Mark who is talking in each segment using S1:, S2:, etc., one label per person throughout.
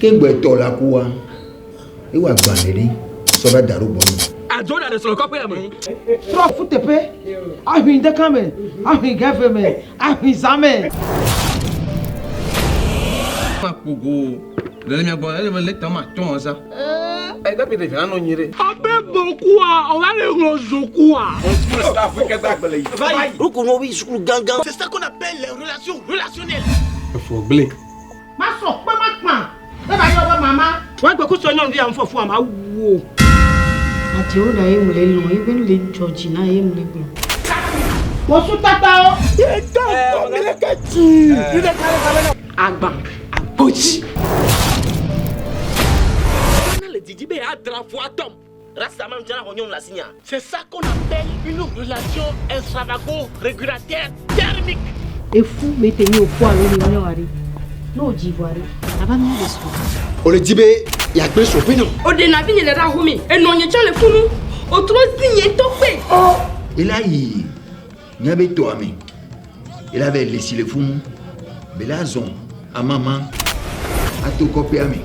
S1: Ke gbɔ etɔ la kua, ewa agbalẽ ɖe sɔ va da ɖo gbɔ nɛ.
S2: Adzo ɖa ɖe srɔ̃ kɔƒea me.
S3: Trɔ fu teƒe, ahui ŋdeka me, ahui gɛve me, ahui zã me.
S4: Makpo go le mia gbɔ ele be leta ma tɔn za. Ɛ da bi ɖe via nɔ nyi ɖe.
S2: Abe bokua, ɔva le ŋlɔ zokua.
S5: C'est ça qu'on appelle les relations relationnelles.
S4: Efɔ gble.
S3: Ma sɔ kpe ma kpã, ne ba yɔ be mama.
S2: Wagbe kusɔ nyɔnuvi ya ŋfɔfu ama wu o.
S6: Adzewo ɖa ye mu le lɔ̃ ye be nu le dzɔ dzi na ye mu le gblɔ.
S3: Wosu tatawo.
S2: Agba agbodzi. Nana le didi be yeadra ƒu atɔm.
S5: C'est ça qu'on appelle une relation extravago-régulataire thermique.
S6: Efu me te nye ofu alo ne miɔ aɖe. Ne o dzi vɔ aɖe, ava mía ɖe srɔ̃.
S1: O le di be yeagblẽ srɔ̃ƒe nɔ.
S7: O ɖe navi nye le ɖe ahome. Enɔ nye tsã le funu. O trɔ zi nye ŋutɔ kpe.
S1: Ela yi míabe tɔa me. Ela va le si le funu. Be la zɔn amama ato kɔƒea me.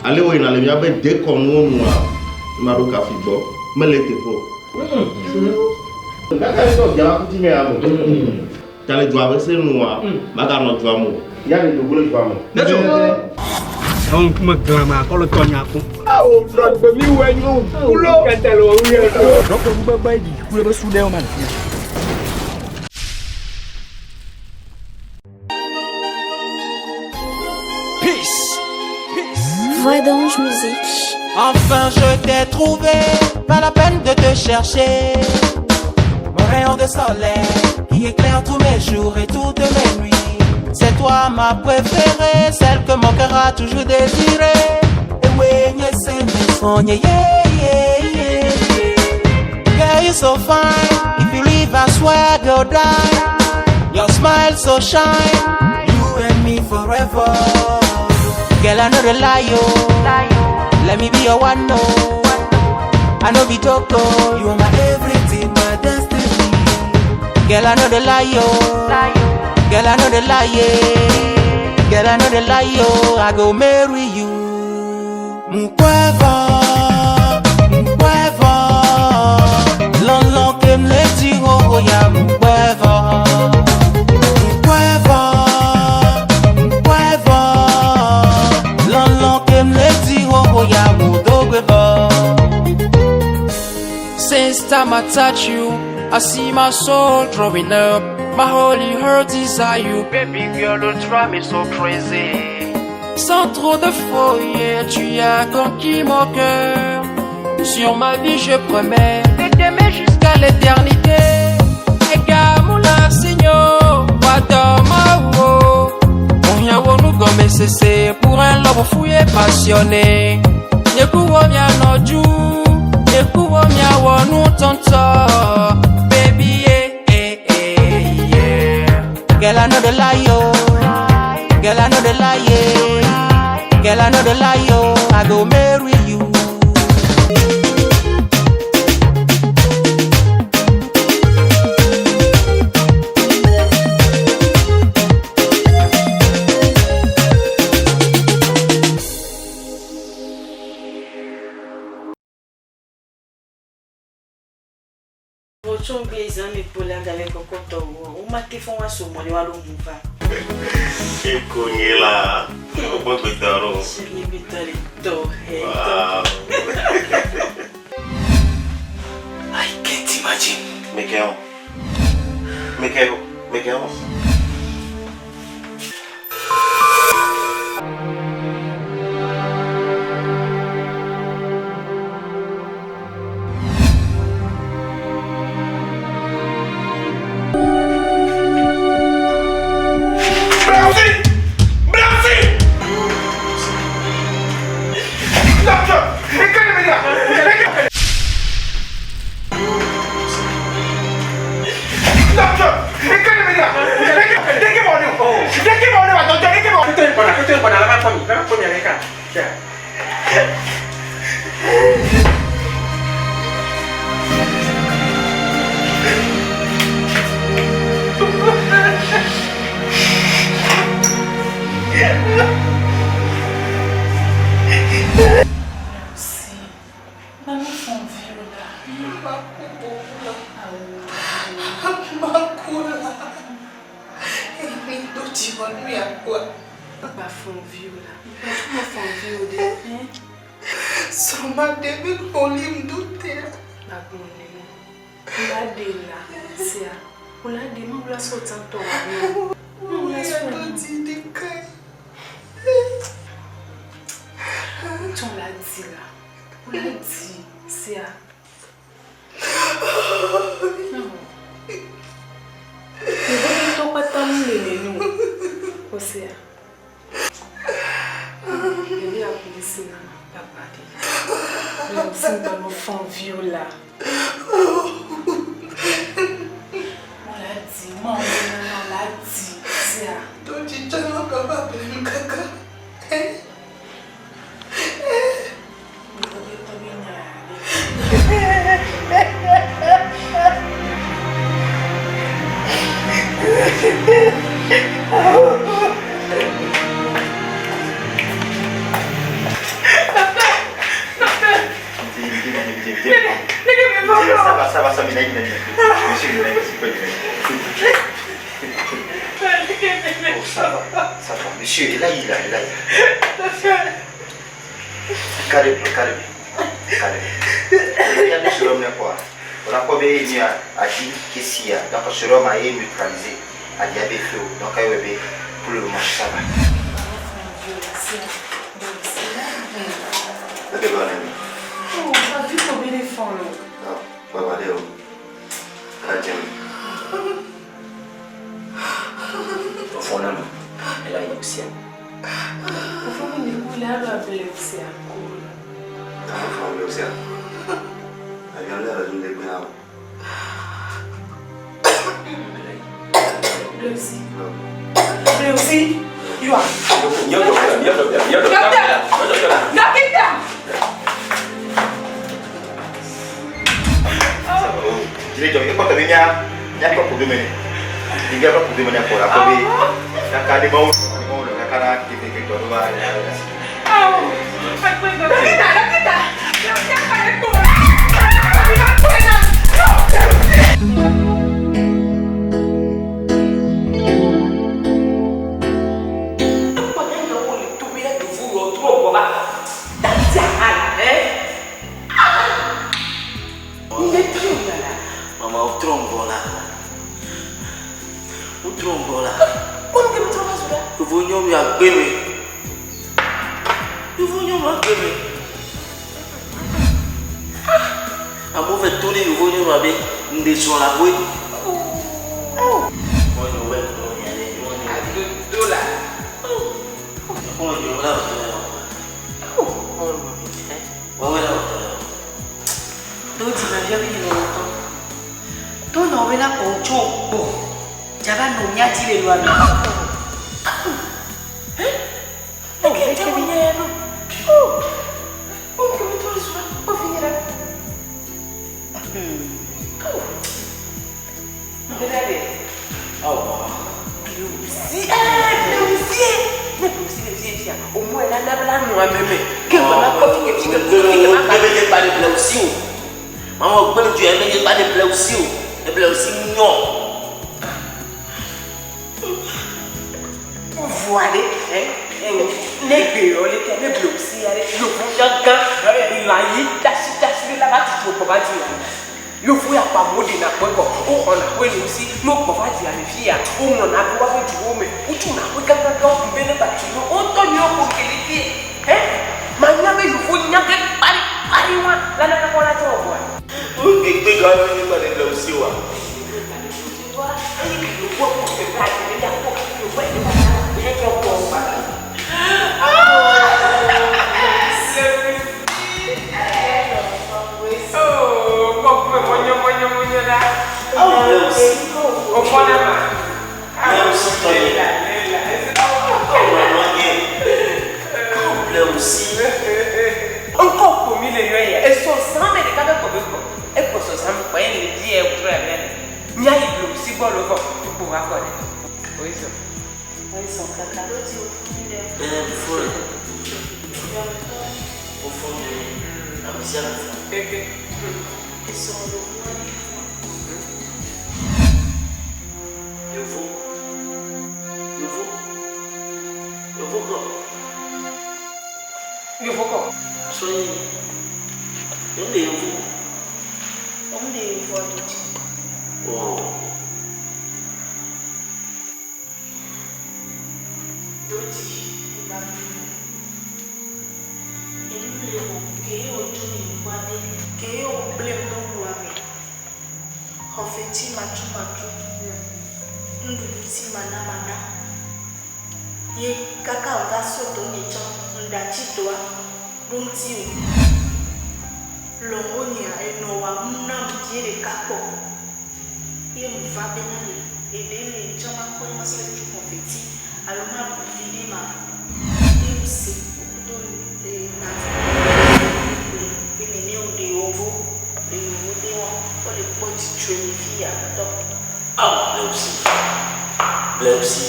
S8: Ale wo yina le míabe dekɔnuwo nua, maɖo kafi gbɔ, mele eteƒe o. Kaka ŋutɔ dzra kuti me ame. Ta le dua be se nua, maganɔ dua me o. Ya le dogo le dua me.
S2: Àwọn kuma glama akɔlɔ tɔ nya ko.
S5: Peace.
S9: Voix d'ange musique.
S10: Enfin je t'ai trouvé, pas la peine de te chercher. Mon rayon de soleil qui éclaire tous mes jours et toutes mes nuits. C'est toi ma préférée, celle que mon cœur a toujours désirée. Et oui, c'est mes sons, yeah, yeah, yeah. Girl, you so fine. If you leave, I swear go die. Your smile so shine. You and me forever. Girl, I know the lie, oh. Let me be your one, no. I know be joke, oh. You are my everything, my destiny. Girl, I know the lie, oh. Girl, I know the lie, yeah. Girl, I know the lie, oh. I go marry you. Mkweva, mkweva. Lon, kem le ti, oh, oh, ya, mkweva. Mkweva, mkweva. Lon, kem le ti, oh, oh, ya, mudogweva.
S11: Since time I touch you, I see my soul drawing up. My holy heart desire you. Baby girl, don't drive me so crazy. Sans trop de foyer, tu as conquis mon cœur. Sur ma vie, je promets de t'aimer jusqu'à l'éternité. Egamula Seigneur, Wadamawo. Onyawo cessé pour un lobo fou et passionné. Nyekuwo mia noju, nyekuwo mia wonu tonto. Baby, yeah, eh, eh, yeah.
S10: Girl, I know the lie, oh. Girl, I know the lie, yeah. Girl, I know the lie, oh. I go marry you.
S12: Wotsɔgbe zã mi kpo la gale kɔkɔtɔ wo. Womate fɔ wa so mɔli wa lo mu va.
S8: Ekonyela. Ọgbọ́n gbẹ̀tẹ̀ ọ̀rọ̀.
S12: Chéri gbẹtɔ le tɔ hɛ tɔ.
S8: Wow.
S5: I can't imagine.
S8: Mekeo. Mekeo. Mekeo.
S13: Fo le. Wofɔ nyuie. Ame sia ame fɔ. Yevu. Yevu. Yevu kɔ.
S7: Yevu kɔ.
S13: Sɔnyi. Yevu de yevu.
S12: Ɔmu de yevu ado.
S13: Oh.
S12: Dodi eba vi. Enu le wɔ ke ye wòdzo mi yevu aɖe ke ye wògblẽ nuɖuɖua me. Xɔfetsi matsumatsu. Nuɖuɖu si manamana. Ye kaka wòva sɔ dɔ nye tsã ŋɖatsi dɔa ɖo ŋuti o. Lɔ̃wo nyea enɔ wa nu nam vie ɖeka kpɔ. Ye ŋva bena le eɖe le tsã makpɔ ye masɔ le tsu xɔfetsi alo maɖu viɖe ma. Ye ŋse wokudo le navi le be nene woɖe yewo le yewo de wa wole kpɔ dzidzɔe le fi ya ŋutɔ.
S13: Awo Blewusi. Blewusi.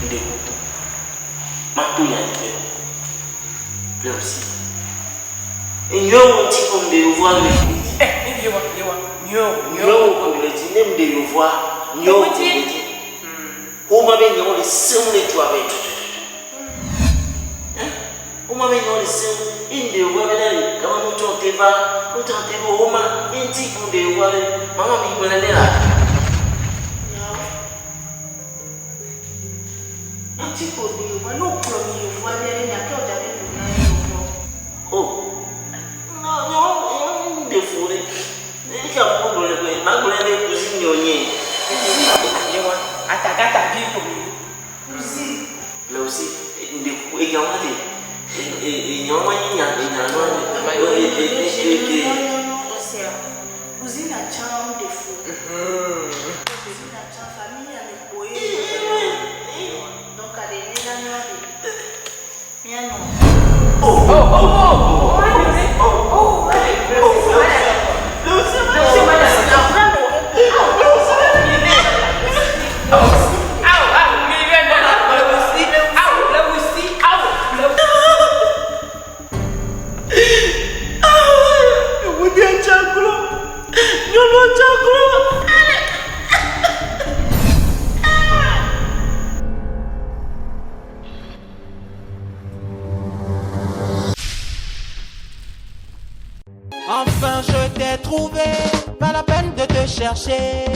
S13: Ŋɖe kuku. Mato nya ɖi vɛ. Blewusi. Enyɔwo ŋuti ko ŋɖe yevoa le.
S7: Eh, yewa, yewa. Nyɔwo,
S13: Nyɔwo ko le dzi ne ŋɖe yevoa. Nyɔwo ko le dzi. Woma be nyawo le sẽŋu le dua me tututu. Woma be nyawo le sẽŋu. Ye ŋɖe yevoa be na le gama nutsɔ te va, nutsɔ te va woma ye ŋuti ko ŋɖe yevoa be mama mi gblẽ ne la.
S12: Nyawo. Ŋuti ko ɖe yevoa ne wokplɔ mi yevoa ɖe ɖe nya ke wòdza be ɖu na ye yevoa.
S13: Oh. No, nyawo ŋɖe fu ɖe. Ne ka mo gblɔ le ma gblɔ ne cousine nyo nye.
S7: Yewa, atakata vi ko mi.
S12: Cousine.
S13: Le aussi ŋɖe ku enyawo le enyawo ma nye nya enya no le. E e e e e.
S12: Osea, cousine atsã ŋɖe fu. Cousine atsã famille ame kpo ye. Donc aɖe ne na nyɔa ɖe. Mianɔ.
S13: Oh oh oh oh oh
S10: Enfin je t'ai trouvé, pas la peine de te chercher.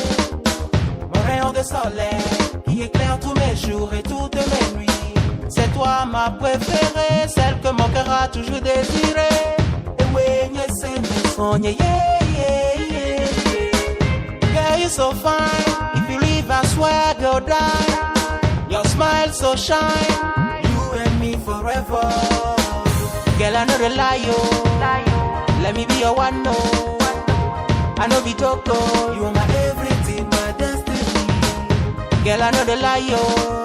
S10: Mon rayon de soleil qui éclaire tous mes jours et toutes mes nuits. C'est toi ma préférée, celle que mon cœur a toujours désirée. Et oui, c'est mes sons, yeah, yeah, yeah. Girl, you so fine. If you leave, I swear you'll die. Your smile so shine. You and me forever. Girl, I know the lie, oh. Let me be your one, no. I know be joke, oh. You are my everything, my destiny. Girl, I know the lie, oh.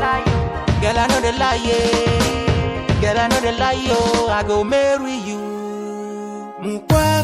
S10: Girl, I know the lie, yeah. Girl, I know the lie, oh. I go marry you. Mukwe